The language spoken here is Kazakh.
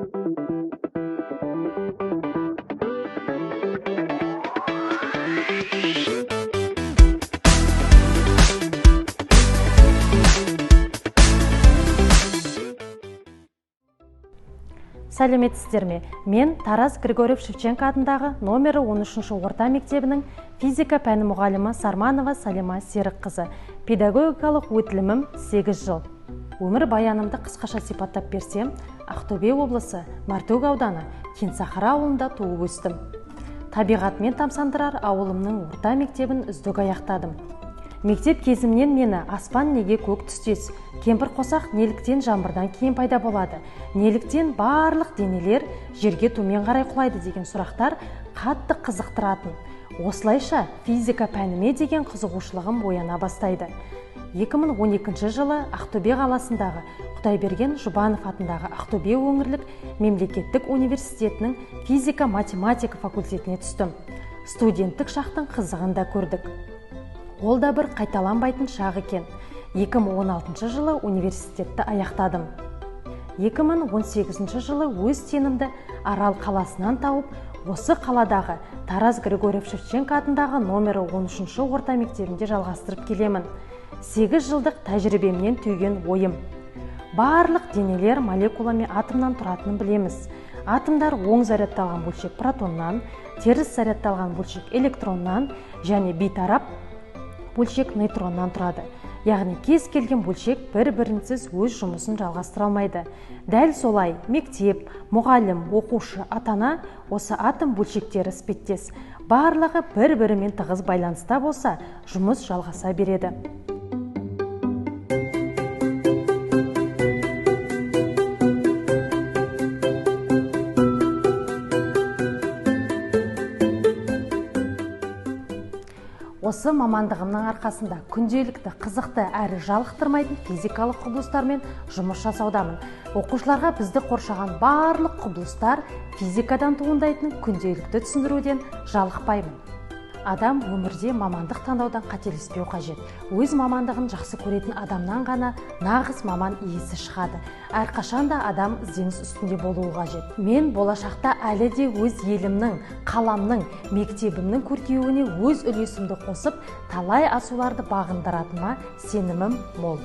Сәлеметсіздер ме? Мен Тарас Григорьев Шевченко атындағы номері 13 орта мектебінің физика пәні мұғалімі Сарманова Салима Серікқызы. Педагогикалық өтілімім 8 жыл. Өмір баянымды қысқаша сипаттап берсем, Ақтөбе облысы Мартөк ауданы Кеңсахара ауылында туып өстім. Табиғатымен тамсандырар ауылымның орта мектебін үздік аяқтадым. Мектеп кезімнен мені аспан неге көк түстес, кемпір қосақ неліктен жаңбырдан кейін пайда болады, неліктен барлық денелер жерге төмен қарай құлайды деген сұрақтар қатты қызықтыратын. Осылайша физика пәніме деген қызығушылығым ояна бастайды. 2012 жылы Ақтөбе қаласындағы Құдайберген Жұбанов атындағы Ақтөбе өңірлік мемлекеттік университетінің физика-математика факультетіне түстім. Студенттік шақтың қызығын да көрдік. Ол да бір қайталанбайтын шақ екен. 2016 жылы университетті аяқтадым. 2018 жылы өз теңімді Арал қаласынан тауып, осы қаладағы Тарас Григорьев Шевченко атындағы номері 13 орта мектебінде жалғастырып келемін. 8 жылдық тәжірибемнен түйген ойым. Барлық денелер молекула мен атомнан тұратынын білеміз. Атомдар оң зарядталған бөлшек протоннан, теріс зарядталған бөлшек электроннан және бейтарап бөлшек нейтроннан тұрады. Яғни кез келген бөлшек бір-бірінсіз өз жұмысын жалғастыра алмайды. Дәл солай мектеп, мұғалім, оқушы, ата-ана осы атом бөлшектері іспеттес. Барлығы бір-бірімен тығыз байланыста болса, жұмыс жалғаса береді. Осы мамандығымның арқасында күнделікті, қызықты әрі жалықтырмайтын физикалық құбылыстармен жұмыс жасаудамын. Оқушыларға бізді қоршаған барлық құбылыстар физикадан туындайтын күнделікті түсіндіруден жалықпаймын. Адам өмірде мамандық таңдаудан қателеспеу қажет. Өз мамандығын жақсы көретін адамнан ғана нағыз маман иесі шығады. Әрқашан да адам ізденіс үстінде болуы қажет. Мен болашақта әлі де өз елімнің, қаламның, мектебімнің көркеюіне өз үлесімді қосып, талай асуларды бағындыратыныма сенімім мол.